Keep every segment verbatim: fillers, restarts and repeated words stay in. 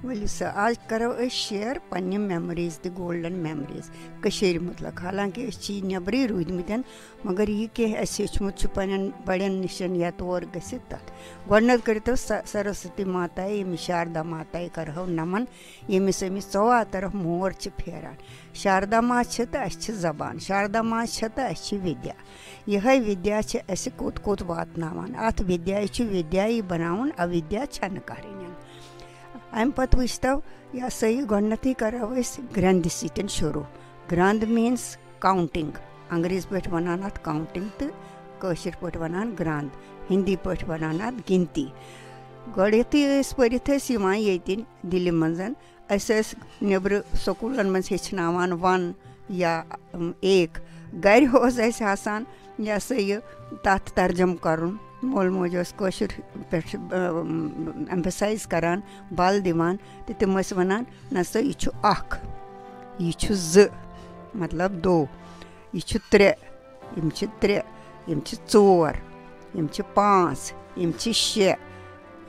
ؤلِو سا، آز کرو أسۍ شیئر پننہِ میموریز تہِ، گولڈن میموریز کٔشیٖرِ مُتعلق۔ حالانکہِ أسۍ چھِ یہِ نیبرٕے روٗدمٕتۍ، مگر یہِ کینٛہہ اَسہِ ہیوٚچھمُت چھُ پننٮ۪ن بڑٮ۪ن نِش یا تور گٔژھِتھ تتھ۔ گۄڈٕنٮ۪تھ کٔرِتو س-، سرسوتی ماتایہِ، ییٚمِس شاردا ماتایہِ کرہو نمن، ییٚمِس أمِس ژۄوُہ طرف مور چھِ پھیران۔ شاردا ما چھِ تہٕ اَسہِ چھِ زبان، شاردا ما چھِ تہٕ اَسہِ چھِ ودیا۔ یِہے ودیا چھِ اَسہِ کوٚت کوٚت واتناوان۔ اَتھ ودیایہِ چھُ ودیایی بناوُن، اودیا چھنہٕ کرٕنۍ۔ اَمہِ پتہٕ وٕچھتو، یہِ ہسا یہِ گۄڈٕنٮ۪تھٕے کرو أسۍ گرٛنٛدِ سۭتۍ شروٗع۔ گرٛنٛد means counting۔ انگریز پٲٹھۍ ونان اَتھ counting تہٕ کٲشِر پٲٹھۍ ونان گرٛنٛد، ہِندی پٲٹھۍ ونان اَتھ گِنتی۔ گۄڈٕ یُتھُے أسۍ پٔرِتھ ٲسۍ یِوان ییٚتہِ دِلہِ منٛز، أسۍ ٲسۍ نیٚبرٕ سکوٗلن منٛز ہیٚچھناوان one یا، اَم، ایک۔ گرِ اوس اَسہِ آسان، یہِ ہسا یہِ، تَتھ ترجمہٕ کرُن۔ مول موج اوس کٲشِر پٮ۪ٹھ، اَم، emphasize کران، بل دِوان، تہٕ تِم ٲسۍ وَنان، "نہ سا، یہِ چھُ اکھ، یہِ چھُ زٕ، مطلب دو، یہِ چھُ ترٛےٚ، یِم چھِ ترٛےٚ، یِم چھِ ژور، یِم چھِ پانٛژھ، یِم چھِ شےٚ،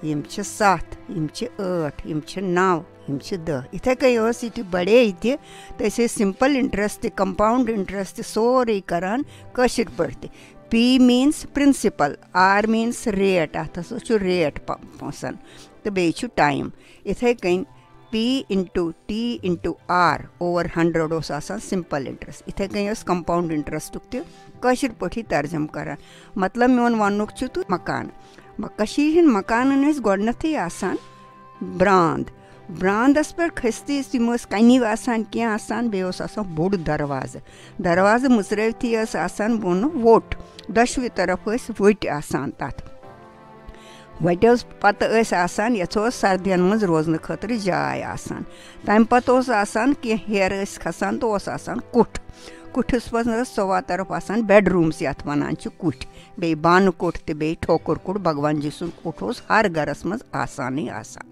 یِم چھِ ستھ، یِم چھِ ٲٹھ، یِم چھِ نو، یِم چھِ دَہ۔" یِتھے کٔنۍ ٲس یہِ تہِ بڑے تہِ، تہٕ أسۍ ٲسۍ simple interest تہِ، compound interest تہِ سورُے کران کٲشِر پٲٹھۍ تہِ۔ P means principal، R means rate، اَتھ ہسا چھُ rate پ-، پونٛسن، تہٕ بیٚیہِ چھُ time۔ یِتھے کٔنۍ P into T into R over hundred اوس آسان simple interest۔ یِتھے کٔنۍ ٲس compound interestُک تہِ کٲشِر پٲٹھی ترجمہٕ کران۔ مطلب، میون وننُک چھُ تہٕ مکان، م-، کٔشیٖرِ ہِنٛدۍ مکانن ٲسۍ گۄڈٕنیتھٕے آسان براند۔ براندس پٮ۪ٹھ کھٔستی تِم ٲسۍ کنہِ آسان، کینٛہہ آسان، بیٚیہِ اوس آسان بوٚڑ دروازٕ۔ دروازٕ مٕژرٲوتھی ٲس آسان بۄنہٕ ووٚٹ، دۄشوٕے طرف ٲسۍ ؤٹۍ آسان تتھ۔ وۄٹیو پتہٕ ٲسۍ آسان، یَتھ اوس سردین منٛز روزنہٕ خٲطرٕ جاے آسان۔ تَمہِ پتہٕ اوس آسان، کینٛہہ ہیرٕ ٲسۍ کھسان تہٕ اوس آسان کُٹھ۔ کُٹھِس منٛز ٲس ژۄوُہ طرف آسان bedrooms، یَتھ وَنان چھِ کُٹھۍ۔ بیٚیہِ بانہٕ کُٹھ تہٕ بیٚیہِ ٹھوکُر کُٹھ، بھگوان جی سُنٛد کُٹھ اوس ہر گرس منٛز آسانٕے آسان۔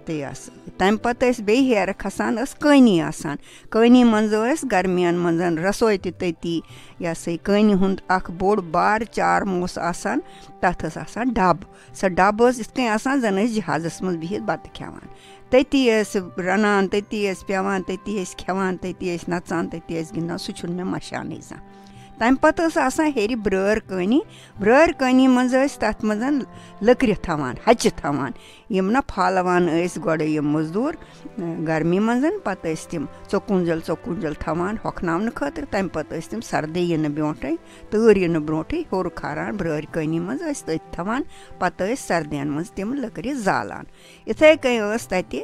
تہٕ یہِ ہسا، تَمہِ پتہٕ ٲسۍ بیٚیہِ ہیرٕ کھسان، ٲس کٲنی آسان۔ کٲنی منٛز ٲسۍ گرمین منٛز رسوے تہِ تٔتی۔ یہِ ہسا یہِ کٲنی ہُنٛد اکھ بوٚڑ بار چارم اوس آسان، تَتھ ٲس آسان ڈَبہٕ۔ سۄ ڈَبہٕ ٲس یِتھ کٔنۍ آسان، زَن ٲسۍ جہازَس منٛز بِہِتھ بَتہٕ کھٮ۪وان۔ تٔتی ٲسۍ رَنان، تٔتی ٲسۍ پٮ۪وان، تٔتی ٲسۍ کھٮ۪وان، تٔتی ٲسۍ نَژان، تٔتی ٲسۍ گِنٛدان۔ سُہ چھُنہٕ مےٚ مَشانٕے زانٛہہ۔ تَمہِ پَتہٕ ٲس آسان ہیٚرِ برٛٲر کٲنی۔ برٛٲر کٲنی منٛز ٲسۍ تَتھ منٛز لٔکرِ تھاوان، ہَچہِ تھاوان۔ یِم نہ پھالوان ٲسۍ گۄڈٕ یِم مٔزدوٗر، اَ، گرمی منٛز، پَتہٕ ٲسۍ تِم ژۄکوٗنٛجل ژۄکوٗنٛجل تھاوان ہۄکھناونہٕ خٲطرٕ۔ تَمہِ پَتہٕ ٲسۍ تِم سردی یِنہٕ برٛونٛٹھٕے، تۭر یِنہٕ برٛونٛٹھٕے ہیوٚر کھاران برٛٲرۍ کٲنی منٛز، ٲسۍ تٔتھۍ تھاوان۔ پَتہٕ ٲسۍ سردین منٛز تِم لٔکرِ زالان۔ یِتھَے کٔنۍ ٲس تَتہِ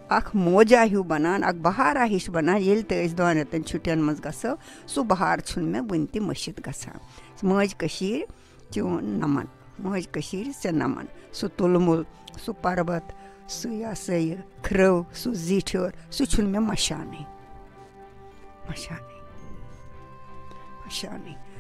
اَکھ موجا ہیوٗ بَنان، اَکھ بَہارا ہِش بَنان۔ ییٚلہِ تہِ أسۍ دۄن رٮ۪تَن چھُٹیَن منٛز گژھو، سُہ بَہار چھُنہٕ مےٚ وٕنہِ تہِ مٔشِتھ گژھان۔ مٲج کٔشیٖر، چون نمن۔ مٲج کٔشیٖر، ژےٚ نمن۔ سُہ تُلمُل، سُہ پربت، سُہ، یہِ ہسا یہِ، کھرٛو، سُہ زِٹھیُر، سُہ چھُنہٕ مےٚ مَشانٕے۔ مَشانٕے۔ مَشانٕے۔